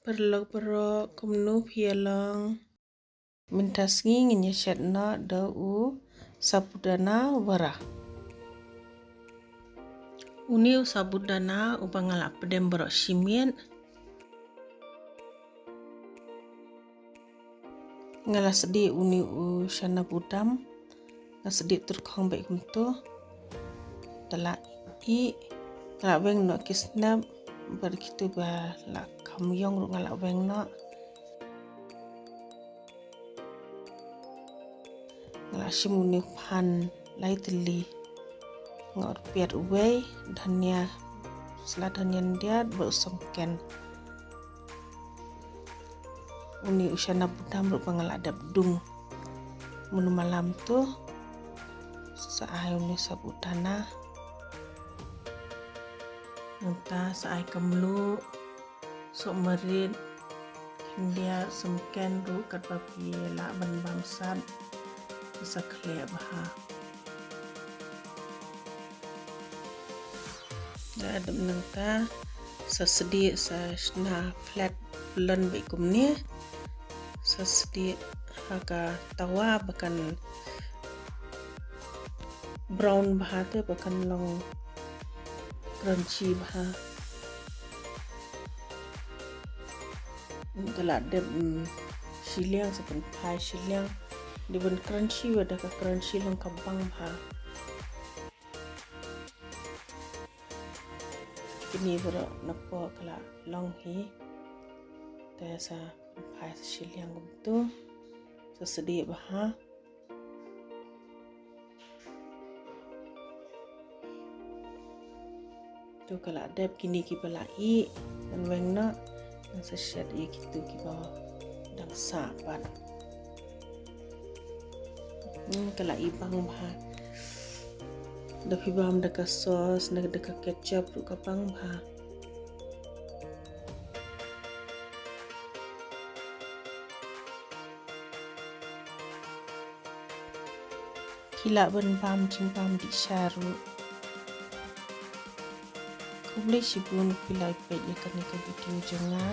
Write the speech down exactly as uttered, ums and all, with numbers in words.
Paralok baroh, kumno phi ïa long? Mynta sngi ngin ïa shet noh da u sabudana wara. Une u sabudana uba nga la pdem baroh shi miet. Nga la sdieh une u shana budam. Nga sdieh tyrkhong beit kumto. Te la ih, nga la weng noh ki snep, bad kito ba la kham ïong ruh nga la weng noh. Nga la shim une u phan lai tylli. Nga urpiat uwei, dhania, sla dhania ndiat, bad u samken. Une u shana budam ruh ba nga la dep dung. Mynno malam to sa ai une sabudana. Nangta sa ai ka mluh, soh marit, khyndiat, samken ruh katba phi lah ban bam sat. Sa khleh bha. Da dep nangta sa sdieh sa shna flat pylon beit kumne. Sa sdieh ha ka tawa ba kan brown bha te ba kan long crunchy bha. Te la dep, mm, shiliang sa pynphai shiliang. Dei ban crunchy, wat da ka crunchy long ka bang bha. Kine baroh napoh ka la long hi. Te sa phai sa shiliang kumto. Sa sdieh bha. To ka la dep kine kiba la ih, ngan weng noh, ngan sa shet ïa kito kiba dang sah pat. Hmm, ka la ih bang bha. Da phi bam da ka sauce, na da ka ketchup ruh ka bang bha. Phi lah ban bam jingbam dih sha ruh. Khublei shibun phi la peit ïa kane ka video jong nga.